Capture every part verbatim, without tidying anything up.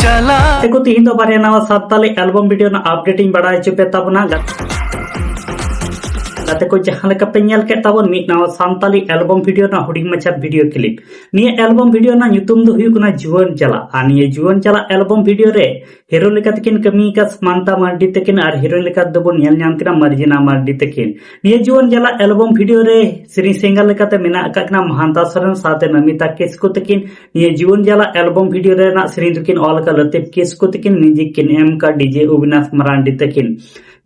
ᱪᱟᱞᱟᱜ᱾ ᱜᱟᱛᱮ ᱠᱚ, ᱛᱤᱦᱤᱧ ᱫᱚ ᱵᱟᱨᱭᱟ ᱱᱟᱣᱟ ᱥᱟᱱᱛᱟᱞᱤ ᱟᱞᱵᱚᱢ ᱵᱷᱤᱰᱤᱭᱳ ᱨᱮᱱᱟᱜ ᱟᱯᱰᱮᱴ ᱤᱧ ᱵᱟᱲᱟᱭ ᱦᱚᱪᱚ ᱯᱮ ᱛᱟᱵᱚᱱᱟ᱾ ᱜᱟᱛᱮ ᱠᱚ, ᱡᱟᱦᱟᱸ ᱞᱮᱠᱟ ᱯᱮ ᱧᱮᱞ ᱠᱮᱫ ᱛᱟᱵᱚᱱ ᱢᱤᱫ ᱱᱟᱣᱟ ᱥᱟᱱᱛᱟᱞᱤ ᱟᱞᱵᱚᱢ ᱵᱷᱤᱰᱤᱭᱳ ᱨᱮᱱᱟᱜ ᱦᱩᱰᱤᱧ ᱢᱟᱪᱷᱟ ᱵᱷᱤᱰᱤᱭᱳ ᱠᱞᱤᱯ᱾ ᱱᱤᱭᱟᱹ ᱟᱞᱵᱚᱢ ᱵᱷᱤᱰᱤᱭᱳ ᱨᱮᱱᱟᱜ ᱧᱩᱛᱩᱢ ᱫᱚ ᱦᱩᱭᱩᱜ ᱠᱟᱱᱟ ᱡᱩᱣᱟᱹᱱ ᱪᱟᱞᱟᱜ᱾ ᱟᱨ ᱱᱤᱭᱟᱹ ᱡᱩᱣᱟᱹᱱ ᱪᱟᱞᱟᱜ ᱟᱞᱵᱚᱢ ᱵᱷᱤᱰᱤᱭᱳ ᱨᱮ ᱦᱤᱨᱳ ᱞᱮᱠᱟ ᱛᱮᱠᱤᱱ ᱠᱟᱹᱢᱤ ᱟᱠᱟᱫ ᱥᱟᱢᱟᱱᱛᱟ ᱢᱟᱨᱰᱤ ᱛᱟᱹᱠᱤᱱ ᱟᱨ ᱦᱤᱨᱳᱭᱤᱱ ᱞᱮᱠᱟ ᱛᱮᱫᱚ ᱵᱚᱱ ᱧᱮᱞ ᱧᱟᱢ ᱠᱤᱱᱟ ᱢᱟᱨᱡᱤᱱᱟ ᱢᱟᱨᱰᱤ ᱛᱟᱹᱠᱤᱱ᱾ ᱱᱤᱭᱟᱹ ᱡᱩᱣᱟᱹᱱ ᱪᱟᱞᱟᱜ ᱟᱞᱵᱚᱢ ᱵᱷᱤᱰᱤᱭᱳ ᱨᱮ ᱥᱮᱨᱮᱧ ᱥᱤᱝᱜᱟᱨ ᱞᱮᱠᱟᱛᱮ ᱢᱮᱱᱟᱜ ᱟᱠᱟᱫ ᱠᱤᱱᱟ ᱢᱟᱦᱟᱱᱛᱟ ᱥᱚᱨᱮᱱ ᱥᱟᱶᱛᱮ ᱱᱚᱢᱤᱛᱟ ᱠᱤᱥᱠᱩ ᱛᱟᱹᱠᱤᱱ᱾ ᱱᱤᱭᱟᱹ ᱡᱩᱣᱟᱹᱱ ᱪᱟᱞᱟᱜ ᱟᱞᱵᱚᱢ ᱵᱷᱤᱰᱤᱭᱳ ᱨᱮᱱᱟᱜ ᱥᱮᱨᱮᱧ ᱫᱚᱠᱤᱱ ᱚᱞ ᱟᱠᱟᱫ ᱞᱟᱹᱛᱤᱯ ᱠᱤᱥᱠᱩ ᱛᱟᱹᱠᱤᱱ, ᱢᱤᱣᱡᱤᱠ ᱠᱤᱱ ᱮᱢ ᱟᱠᱟᱫ ᱰᱤᱡᱮ ᱚᱵᱤᱱᱟᱥ ᱢᱟᱨᱟᱱᱰᱤ ᱛᱟᱹᱠᱤᱱ᱾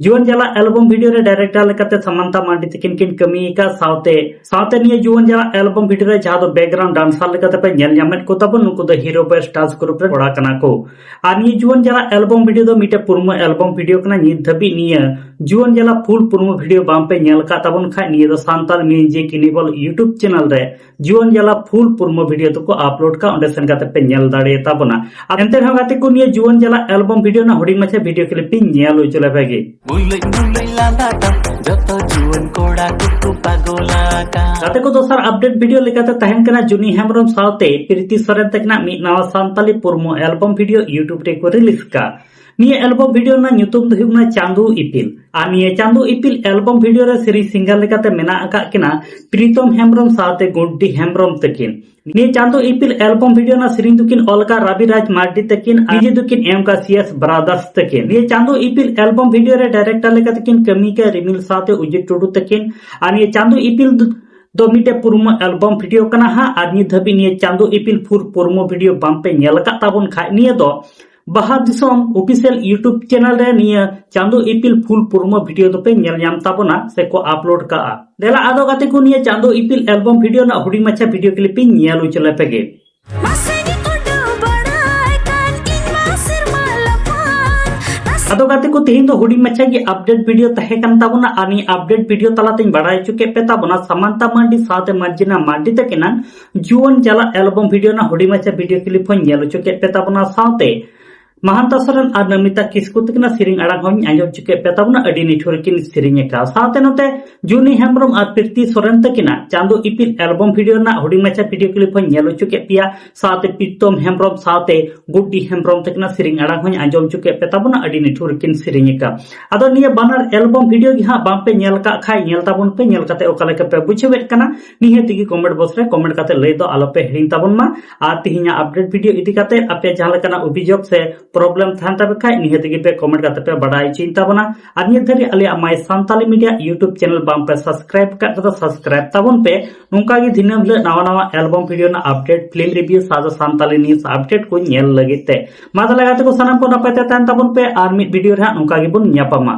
ᱡᱩᱣᱟᱹᱱ ᱪᱟᱞᱟᱜ ᱟᱞᱵᱚᱢ ᱵᱷᱤᱰᱤᱭᱳ ᱨᱮ ᱰᱟᱭᱨᱮᱠᱴᱚᱨ ᱞᱮᱠᱟᱛᱮ ᱥᱟᱢᱟᱱᱛᱟ ᱢᱟᱨᱰᱤ ᱛᱟᱹᱠᱤᱱ ᱠᱤᱱ ᱠᱟᱹᱢᱤ ᱟᱠᱟᱫ ᱥᱟᱶᱛᱮ, ᱥᱟᱶᱛᱮ ᱱᱤᱭᱟᱹ ᱡᱩᱣᱟᱹᱱ ᱪᱟᱞᱟᱜ ᱟᱞᱵᱚᱢ ᱵᱷᱤᱰᱤᱭᱳ ᱨᱮ ᱡᱟᱦᱟᱸ ᱫᱚ ᱵᱮᱠᱜᱨᱟᱣᱩᱱᱰ ᱰᱟᱱᱥᱟᱨ ᱞᱮᱠᱟᱛᱮ ᱯᱮ ᱧᱮᱞ ᱧᱟᱢᱮᱫ ᱠᱚ ᱛᱟᱵᱚᱱ, ᱱᱩᱠᱩ ᱫᱚ ᱦᱤᱨᱳ ᱵᱚᱭᱮᱥ ᱰᱟᱱᱥ ᱜᱨᱩᱯ ᱨᱮ ᱠᱚᱲᱟ ᱠᱟᱱᱟ ᱠᱚ᱾ ᱟᱨ ᱱᱤᱭᱟᱹ ᱡᱩᱣᱟᱹᱱ ᱪᱟᱞᱟᱜ ᱟᱞᱵᱚᱢ ᱵᱷᱤᱰᱤᱭᱳ ᱫᱚ ᱢᱤᱫᱴᱮᱱ ᱯᱩᱨᱢᱚ ᱟᱞᱵᱚᱢ ᱵᱷᱤᱰᱤᱭᱳ ᱠᱟᱱᱟ᱾ ᱱᱤᱛ ᱫᱷᱟᱹᱵᱤᱡ ᱱᱤᱭᱟᱹ ᱡᱩᱣᱟᱹᱱ ᱪᱟᱞᱟᱜ ᱯᱷᱩᱞ ᱯᱩᱨᱢᱚ ᱵᱷᱤᱰᱤᱭᱳ ᱵᱟᱝ ᱯᱮ ᱧᱮᱞ ᱟᱠᱟᱫ ᱛᱟᱵᱚᱱ ᱠᱷᱟᱡ, ᱱᱤᱭᱟᱹ ᱫᱚ ᱥᱟᱱᱛᱟᱲ ᱢᱤᱣᱡᱤᱠ ᱤᱱᱤᱵᱚᱞ YouTube ᱪᱮᱱᱮᱞ ᱨᱮ ᱡᱩᱣᱟᱹᱱ ᱪᱟᱞᱟᱜ ᱯᱷᱩᱞ ᱯᱩᱨᱢᱚ ᱵᱷᱤᱰᱤᱭᱳ ᱫᱚᱠᱚ ᱟᱯᱞᱳᱰ ᱠᱟᱜᱼᱟ, ᱚᱸᱰᱮ ᱥᱮᱱ ᱠᱟᱛᱮ ᱯᱮ ᱧᱮᱞ ᱫᱟᱲᱮᱭᱟᱛᱟ ᱵᱚᱱᱟ᱾ ᱟᱨ ᱮᱱᱛᱮ ᱨᱮᱦᱚᱸ ᱜᱟᱛᱮ ᱠᱚ, ᱱᱤᱭᱟᱹ ᱡᱩᱣᱟᱹᱱ ᱪᱟᱞᱟᱜ ᱟᱞᱵᱚᱢ ᱵᱷᱤᱰᱤᱭᱳ ᱨᱮᱱᱟᱜ ᱦᱩᱰᱤᱧ ᱢᱟᱪᱷᱟ ᱵᱷᱤᱰᱤᱭᱳ ᱠᱞᱤᱯ ᱤᱧ ᱧᱮᱞ ᱦᱚᱪᱚ ᱞᱮᱯᱮ ᱜᱮ᱾ ᱜᱩᱞᱟᱹᱡ ᱜᱩᱞᱟᱹᱡ ᱞᱟᱸᱫᱟ ᱛᱟᱢ, ᱡᱚᱛᱚ ᱡᱩᱣᱟᱹᱱ ᱠᱚᱲᱟ ᱠᱚᱠᱚ ᱯᱟᱜᱚᱞ ᱟᱠᱟᱱ᱾ ᱜᱟᱛᱮ ᱠᱚ, ᱫᱚᱥᱟᱨ ᱟᱯᱰᱮᱴ ᱵᱷᱤᱰᱤᱭᱳ ᱞᱮᱠᱟᱛᱮ ᱛᱟᱦᱮᱱ ᱠᱟᱱᱟ ᱡᱩᱱᱤ ᱦᱮᱢᱵᱨᱚᱢ ᱥᱟᱶᱛᱮ ᱯᱨᱤᱛᱤ ᱥᱚᱨᱮᱱ ᱛᱟᱹᱠᱤᱱᱟᱜ ᱢᱤᱫ ᱱᱟᱣᱟ ᱥᱟᱱᱛᱟᱞᱤ ᱯᱩᱨᱢᱚ ᱟᱞᱵᱚᱢ ᱵᱷᱤᱰᱤᱭᱳ YouTube ᱨᱮᱠᱚ ᱨᱤᱞᱤᱡᱽ ᱠᱟᱜᱼᱟ᱾ ᱱᱤᱭᱟᱹ ᱟᱞᱵᱚᱢ ᱵᱷᱤᱰᱤᱭᱳ ᱨᱮᱱᱟᱜ ᱧᱩᱛᱩᱢ ᱫᱚ ᱦᱩᱭᱩᱜ ᱠᱟᱱᱟ ᱪᱟᱸᱫᱳ ᱤᱯᱤᱞ᱾ ᱟᱨ ᱱᱤᱭᱟᱹ ᱪᱟᱸᱫᱳ ᱤᱯᱤᱞ ᱟᱞᱵᱚᱢ ᱵᱷᱤᱰᱤᱭᱳ ᱨᱮ ᱥᱮᱨᱮᱧ ᱥᱤᱝᱜᱟᱨ ᱞᱮᱠᱟᱛᱮ ᱢᱮᱱᱟᱜ ᱟᱠᱟᱫ ᱠᱤᱱᱟ ᱯᱨᱤᱛᱚᱢ ᱦᱮᱢᱵᱨᱚᱢ ᱥᱟᱶᱛᱮ ᱜᱩᱰᱰᱤ ᱦᱮᱢᱵᱨᱚᱢ ᱛᱟᱹᱠᱤᱱ᱾ ᱱᱤᱭᱟᱹ ᱪᱟᱸᱫᱳ ᱤᱯᱤᱞ ᱟᱞᱵᱚᱢ ᱵᱷᱤᱰᱤᱭᱳ ᱨᱮᱱᱟᱜ ᱥᱮᱨᱮᱧ ᱫᱚᱠᱤᱱ ᱚᱞ ᱟᱠᱟᱫ ᱨᱟᱵᱤᱨᱟᱡᱽ ᱢᱟᱨᱰᱤ ᱛᱟᱹᱠᱤᱱ ᱟᱨ ᱢᱤᱣᱡᱤᱠ ᱫᱚᱠᱤᱱ ᱮᱢ ᱟᱠᱟᱫ ᱥᱤ ᱮᱥ ᱵᱨᱟᱫᱟᱨᱥ ᱛᱟᱹᱠᱤᱱ᱾ ᱱᱤᱭᱟᱹ ᱪᱟᱸᱫᱳ ᱤᱯᱤᱞ ᱟᱞᱵᱚᱢ ᱵᱷᱤᱰᱤᱭᱳ ᱨᱮ ᱰᱟᱭᱨᱮᱠᱴᱚᱨ ᱞᱮᱠᱟᱛᱮ ᱠᱤᱱ ᱠᱟᱹᱢᱤ ᱟᱠᱟᱫ ᱨᱤᱢᱤᱞ ᱥᱟᱶᱛᱮ ᱩᱡᱤᱛ ᱴᱩᱰᱩ ᱛᱟᱹᱠᱤᱱ᱾ ᱟᱨ ᱱᱤᱭᱟᱹ ᱪᱟᱸᱫᱳ ᱤᱯᱤᱞ ᱫᱚ, ᱫᱚ ᱢᱤᱫᱴᱮᱡ ᱯᱩᱨᱢᱚ ᱟᱞᱵᱚᱢ ᱵᱷᱤᱰᱤᱭᱳ ᱠᱟᱱᱟ ᱦᱟᱸᱜ᱾ ᱟᱨ ᱱᱤᱛ ᱫᱷᱟᱹᱵᱤᱡ ᱱᱤᱭᱟᱹ ᱪᱟᱸᱫᱳ ᱤᱯᱤᱞ ᱯᱷᱩᱞ ᱯᱩᱨᱢᱚ ᱵᱷᱤᱰᱤᱭᱳ ᱵᱟᱝ ᱯᱮ ᱧᱮᱞ ᱟᱠᱟᱫ ᱛᱟᱵᱚᱱ ᱠᱷᱟᱡ, ᱱᱤᱭᱟᱹ ᱫᱚ ᱵᱟᱦᱟ ᱫᱤᱥᱚᱢ ᱚᱯᱷᱤᱥᱤᱭᱟᱞ YouTube ᱪᱮᱱᱮᱞ ᱨᱮ ᱱᱤᱭᱟᱹ ᱪᱟᱸᱫᱳ ᱤᱯᱤᱞ ᱯᱷᱩᱞ ᱯᱩᱨᱢᱚ ᱵᱷᱤᱰᱤᱭᱳ ᱫᱚᱯᱮ ᱧᱮᱞ ᱧᱟᱢ ᱛᱟᱵᱚᱱᱟ ᱥᱮ ᱠᱚ ᱟᱯᱞᱳᱰ ᱠᱟᱜᱼᱟ᱾ ᱫᱮᱞᱟ ᱟᱫᱚ ᱜᱟᱛᱮ ᱠᱚ, ᱱᱤᱭᱟᱹ ᱪᱟᱸᱫᱳ ᱤᱯᱤᱞ ᱟᱞᱵᱚᱢ ᱵᱷᱤᱰᱤᱭᱳ ᱨᱮᱱᱟᱜ ᱦᱩᱰᱤᱧ ᱢᱟᱪᱷᱟ ᱵᱷᱤᱰᱤᱭᱳ ᱠᱞᱤᱯ ᱤᱧ ᱧᱮᱞ ᱦᱚᱪᱚ ᱞᱮᱯᱮ ᱜᱮ᱾ ᱢᱟᱥᱮ ᱜᱮ ᱩᱰᱟᱹᱣ ᱵᱟᱲᱟᱭ ᱠᱟᱱ ᱤᱧ ᱢᱟ ᱥᱮᱨᱢᱟ ᱞᱟᱯᱷᱟᱝ᱾ ᱟᱫᱚ ᱜᱟᱛᱮ ᱠᱚ, ᱛᱮᱦᱮᱧ ᱫᱚ ᱦᱩᱰᱤᱧ ᱢᱟᱪᱷᱟ ᱜᱮ ᱟᱯᱰᱮᱴ ᱵᱷᱤᱰᱤᱭᱳ ᱛᱟᱦᱮᱸ ᱠᱟᱱ ᱛᱟᱵᱚᱱᱟ᱾ ᱟᱨ ᱱᱤᱭᱟᱹ ᱟᱯᱰᱮᱴ ᱵᱷᱤᱰᱤᱭᱳ ᱛᱟᱞᱟᱛᱮᱧ ᱵᱟᱲᱟᱭ ᱦᱚᱪᱚ ᱠᱮᱫ ᱯᱮ ᱛᱟᱵᱚᱱᱟ ᱥᱟᱢᱟᱱᱛᱟ ᱢᱟᱨᱰᱤ ᱥᱟᱶᱛᱮ ᱢᱟᱨᱡᱤᱱᱟ ᱢᱟᱨᱰᱤ ᱛᱟᱹᱠᱤᱱᱟᱜ ᱡᱩᱣᱟᱹᱱ ᱪᱟᱞᱟᱜ ᱟᱞᱵᱚᱢ ᱵᱷᱤᱰᱤᱭᱳ ᱨᱮᱱᱟᱜ ᱦᱩᱰᱤᱧ ᱢᱟᱪᱷᱟ ᱵᱷᱤᱰᱤᱭᱳ ᱠᱞᱤᱯ ᱦᱚᱸᱧ ᱧᱮᱞ ᱦᱚᱪᱚ ᱠᱮᱫ ᱯᱮ ᱛᱟᱵᱚᱱᱟ᱾ ᱥᱟᱶᱛᱮ ᱢᱟᱦᱟᱱᱛᱟ ᱥᱚᱨᱮᱱ ᱟᱨ ᱱᱚᱢᱤᱛᱟ ᱠᱤᱥᱠᱩ ᱛᱟᱹᱠᱤᱱᱟᱜ ᱥᱮᱨᱮᱧ ᱟᱲᱟᱝ ᱦᱚᱸᱧ ᱟᱸᱡᱚᱢ ᱦᱚᱪᱚ ᱠᱮᱫ ᱯᱮ ᱛᱟᱵᱚᱱᱟ, ᱟᱹᱰᱤ ᱱᱤᱴᱷᱩᱨ ᱠᱤᱱ ᱥᱮᱨᱮᱧ ᱟᱠᱟᱫᱼᱟ᱾ ᱥᱟᱶᱛᱮ ᱱᱚᱛᱮ ᱡᱩᱱᱤ ᱦᱮᱢᱵᱨᱚᱢ ᱟᱨ ᱯᱨᱤᱛᱤ ᱥᱚᱨᱮᱱ ᱛᱟᱹᱠᱤᱱᱟᱜ ᱪᱟᱸᱫᱚ ᱤᱯᱤᱞ ᱮᱞᱵᱚᱢ ᱵᱷᱤᱰᱤᱭᱳ ᱨᱮᱱᱟᱜ ᱦᱩᱰᱤᱧ ᱢᱟᱪᱷᱟ ᱵᱷᱤᱰᱤᱭᱳ ᱠᱞᱤᱯ ᱦᱚᱸᱧ ᱧᱮᱞ ᱦᱚᱪᱚ ᱠᱮᱫ ᱯᱮᱭᱟ᱾ ᱥᱟᱶᱛᱮ ᱯᱤᱛᱚᱢ ᱦᱮᱢᱵᱨᱚᱢ ᱥᱟᱶᱛᱮ ᱜᱩᱰᱰᱤ ᱦᱮᱢᱵᱨᱚᱢ ᱛᱟᱹᱠᱤᱱᱟᱜ ᱥᱮᱨᱮᱧ ᱟᱲᱟᱝ ᱦᱚᱸᱧ ᱟᱸᱡᱚᱢ ᱦᱚᱪᱚ ᱠᱮᱫ ᱯᱮ ᱛᱟᱵᱚᱱᱟ, ᱟᱹᱰᱤ ᱱᱤᱴᱷᱩᱨ ᱠᱤᱱ ᱥᱮᱨᱮᱧ ᱟᱠᱟᱫᱼᱟ᱾ ᱟᱫᱚ ᱱᱤᱭᱟᱹ ᱵᱟᱱᱟᱨ ᱮᱞᱵᱚᱢ ᱵᱷᱤᱰᱤᱭᱳ ᱜᱮ ᱦᱟᱸᱜ ᱵᱟᱝ ᱯᱮ ᱧᱮᱞ ᱟᱠᱟᱫ ᱠᱷᱟᱡ, ᱧᱮᱞ ᱛᱟᱵᱚᱱ ᱯᱮ, ᱧᱮᱞ ᱠᱟᱛᱮ ᱚᱠᱟ ᱞᱮᱠᱟ ᱯᱮ ᱵᱩᱡᱷᱟᱹᱣᱮᱫ ᱠᱟᱱᱟ, ᱱᱤᱦᱟᱹᱛ ᱜᱮ ᱠᱚᱢᱮᱱᱴ ᱵᱚᱠᱥ ᱨᱮ ᱠᱚᱢᱮᱱᱴ ᱠᱟᱛᱮ ᱞᱟᱹᱭ ᱫᱚ ᱟᱞᱚ ᱯᱮ ᱦᱤᱲᱤᱧ ᱛᱟᱵᱚᱱ ᱢᱟ᱾ ᱟᱨ ᱛᱤᱦᱤᱧᱟᱜ ᱟᱯᱰᱮᱴ ᱵᱷᱤᱰᱤᱭᱳ ᱤᱫᱤ ᱠᱟᱛᱮ ᱟᱯᱮ ᱡᱟᱦᱟᱸ ᱞᱮᱠᱟᱱᱟᱜ ᱚᱵᱷᱤᱡᱳᱜᱽ ᱥᱮ ᱯᱨᱚᱵᱞᱮᱢ ᱛᱟᱦᱮᱱ ᱛᱟᱯᱮ ᱠᱷᱟᱡ, ᱱᱤᱦᱟᱹᱛ ᱜᱮ ᱯᱮ ᱠᱚᱢᱮᱱᱴ ᱠᱟᱛᱮ ᱯᱮ ᱵᱟᱰᱟᱭ ᱦᱚᱪᱚᱧ ᱛᱟᱵᱚᱱᱟ᱾ ᱟᱨ ᱱᱤᱛ ᱫᱷᱟᱹᱵᱤᱡ ᱟᱞᱮᱭᱟᱜ My Santali Media YouTube channel ᱵᱟᱝ ᱯᱮ ᱥᱟᱵᱥᱠᱨᱟᱭᱤᱵ ᱟᱠᱟᱫ ᱠᱷᱟᱡ ᱫᱚ ᱥᱟᱵᱥᱠᱨᱟᱭᱤᱵ ᱛᱟᱵᱚᱱ ᱯᱮ᱾ ᱱᱚᱝᱠᱟ ᱜᱮ ᱫᱤᱱᱟᱹᱢ ᱦᱤᱞᱳᱜ ᱱᱟᱣᱟ ᱱᱟᱣᱟ ᱮᱞᱵᱚᱢ ᱵᱷᱤᱰᱤᱭᱳ ᱨᱮᱱᱟᱜ ᱟᱯᱰᱮᱴ, ᱯᱷᱤᱞᱢ ᱨᱤᱵᱷᱤᱭᱩ, ᱥᱟᱶᱛᱮ ᱥᱟᱱᱛᱟᱞᱤ ᱱᱤᱭᱩᱡᱽ ᱟᱯᱰᱮᱴ ᱠᱚ ᱧᱮᱞ ᱞᱟᱹᱜᱤᱫ ᱛᱮ᱾ ᱢᱟ ᱛᱟᱦᱞᱮ ᱜᱟᱛᱮ ᱠᱚ, ᱥᱟᱱᱟᱢ ᱠᱚ ᱱᱟᱯᱟᱭ ᱛᱮ ᱛᱟᱦᱮᱱ ᱛᱟᱵᱚᱱ ᱯᱮ, ᱟᱨ ᱢᱤᱫ ᱵᱷᱤᱰᱤᱭᱳ ᱨᱮ ᱦᱟᱸᱜ ᱱᱚᱝᱠᱟ ᱜᱮᱵᱚᱱ ᱧᱟᱯᱟᱢᱟ᱾